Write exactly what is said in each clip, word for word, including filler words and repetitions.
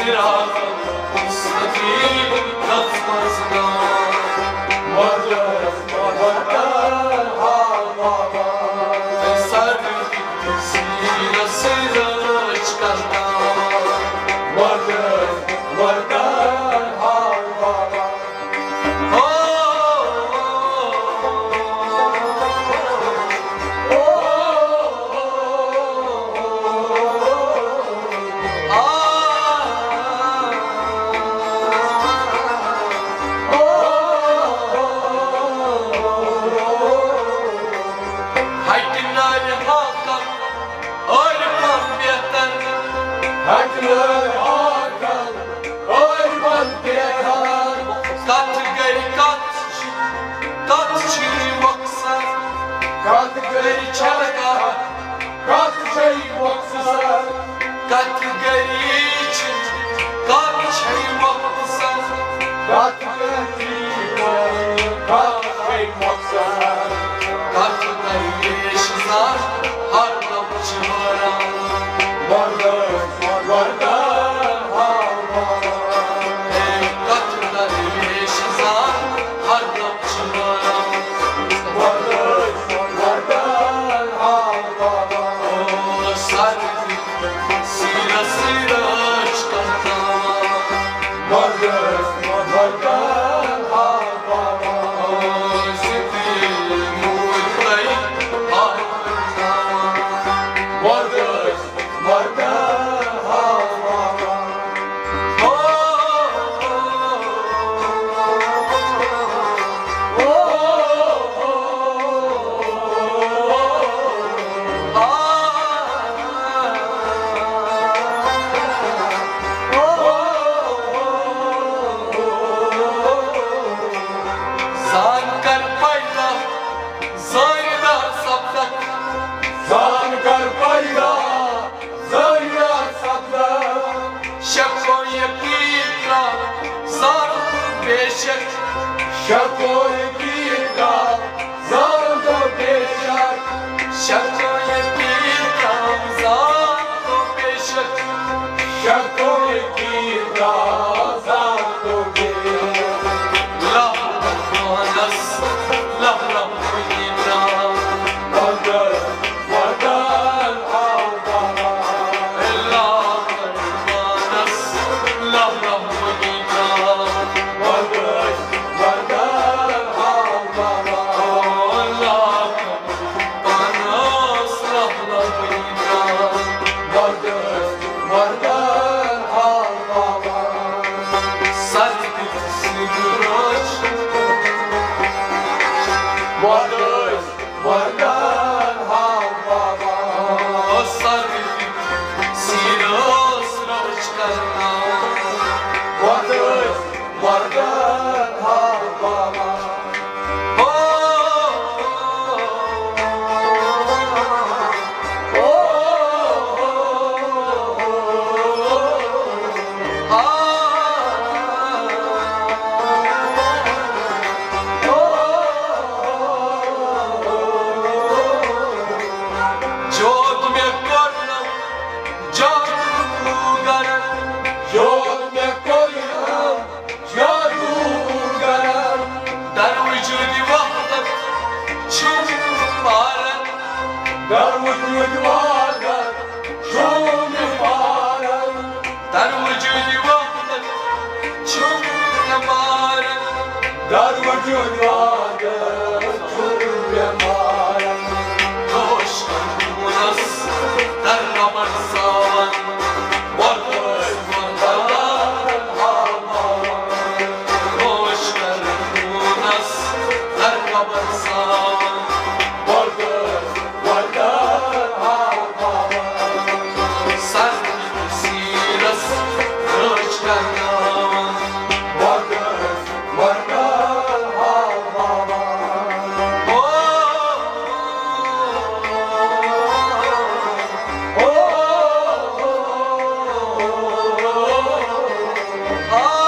صراط المستقیم، تَتھ منٛز نار۔ مگر، مگر، ہا بابا، سر سیٖنَس سۭتۍ رٲچھ کرناو۔ مگر، مگر، ہا بابا۔ ہٹہِ نارِ ہاکن، عٲرفن بہتر۔ ہٹہِ نارِ ہاکن، عٲرفن بہتر۔ کتھ گٔے کتھ، کتھ چھِ مۄخصر۔ کتھ گٔے چھِ کتھ، کتھ چھِ مۄخصر۔ کتھ گٔے چھِ، کتھ چھِ مۄخصر۔ کتھ گٔے چھِ، کتھ چھِ مۄخصر۔ کتھ گٔے چھِ زن ہر دم چھِ وٲران۔ وردن، وردن، ہا بابا۔ ہے کتھ گٔے چھِ زن ہر دم چھِ وٲران۔ وردن، وردن، ہا بابا۔ او سر سیٖنَس سۭتۍ رٲچھ کرناوان۔ مگر، مگر، ہا بابا۔ سِدی موٗدۍ تۄہہِ ہا کرناوان۔ مگر، مگر، ہا بابا۔ زان کر پیدا، زٲنۍ دار سپدکھ۔ زان کر پیدا، زٲنۍ دار سپدکھ۔ شک و یقین ترٛاو زان تہٕ بے شک۔ شک و یقین ترٛاو زان تہٕ بے شک۔ شک و یقین ترٛاو زان تہٕ بے شک۔ شک و یقین ترٛاو زان تہٕ بے شک۔ لَب پانَس، لَب لَب یہِ ترٛاو۔ مگر وردن ہا بابا۔ لَب پانَس، لَب لَب یہِ ترٛاو۔ مگر وردن ہا بابا۔ لَب پانَس، لَب لَب یہِ ترٛاو۔ مگر وردن ہا بابا۔ سر سیٖنَس سۭتۍ رٲچھ۔ وردن، وردن ہا بابا۔ سر سیٖنَس سۭتۍ رٲچھ کرناوان۔ وردن، وردن ہا بابا۔ جوت مےٚ کوٚرنم جادوٗگر۔ جوت مےٚ کوٚرنم جادوٗگر۔ در وجوٗدِ وحدت چھُم مارن۔ در وجوٗدِ وحدت چھُم مارن۔ در وجوٗدِ وحدت چھُم مارن۔ در وجوٗدِ وحدت چھُم مارن۔ دوش کرنس در نمن ساون۔ وردن، وردن ہا بابا۔ دوش کرنس در نمن ساون۔ وردن، وردن ہا بابا۔ سر سیٖنَس رٲچھ کرناوان۔ وردن، وردن ہا بابا۔ او، او، او، او، آ۔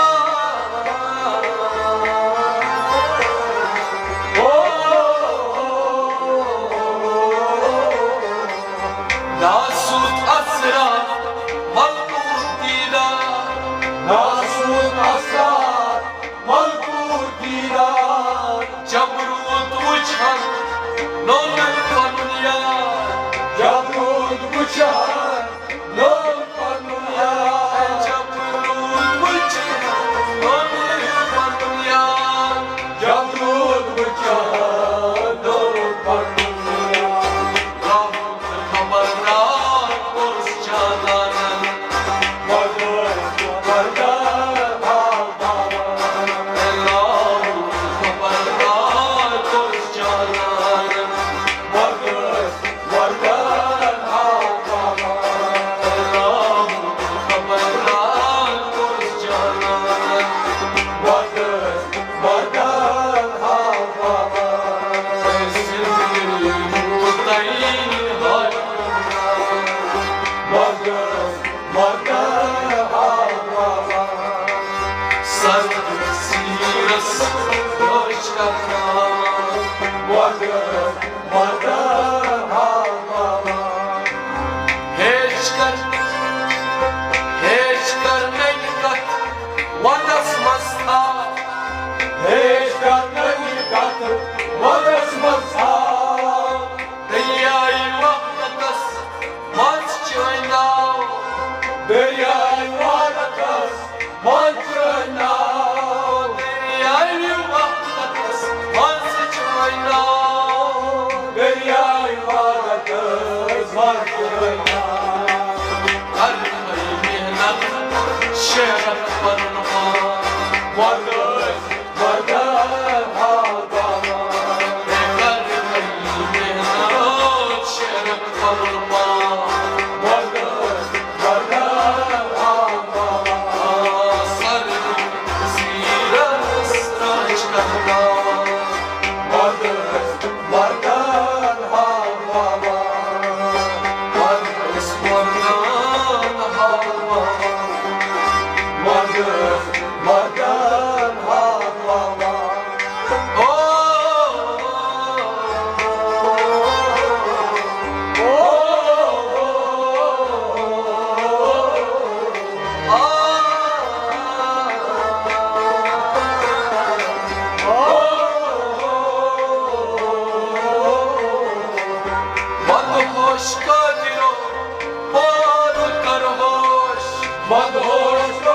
ناسوت اسرار ملکوت دیدار۔ ناسوت اثرات، ملکوت دیدار۔ جبروت وٕچھان، نوٚو پنُن یار۔ جبروت وٕچھان، نوٚو پنُن یار۔ جبروت وٕچھان، نوٚو پنُن یار۔ جبروت وٕچھان، نوٚو پنُن یار۔ خبردار اوس چالان۔ سرد سیٖرس دٲچھ کرناوان۔ وۄدر، وۄدر ہاوان۔ ہیٚچھ کر، ہیٚچھ کر نٔنۍ کتھ وۄندس منٛز تھاو۔ ہیٚچھ کر نٔنۍ کتھ وۄندس منٛز تھاو۔ دٔریاے وحدتس منٛز چٲنۍ ناو۔ دٔریاے وحدتس منٛز چٲنۍ ناو۔ دٔریاے وحدتس منٛز چٲنۍ ناو۔ دٔریاے وحدتس منٛز چٲنۍ ناو۔ کر محنت شیرکھ پنُن پان۔ وۄدٲسۍ وۄدٲسۍ ہاو بابا۔ کر محنت شیرکھ پنُن پان۔ وۄدٲسۍ وۄدٲسۍ ہاو بابا۔ سر زیرس راج کرناوان۔ وۄدٲسۍ وۄدٲسۍ ہاو بابا۔ وۄدٲسۍ وۄدٲسۍ ہاو بابا۔ وۄدٲسۍ وۄدٲسۍ ہاو بابا۔ مدہوش قادرو، پان کر ہوش۔ مدہوش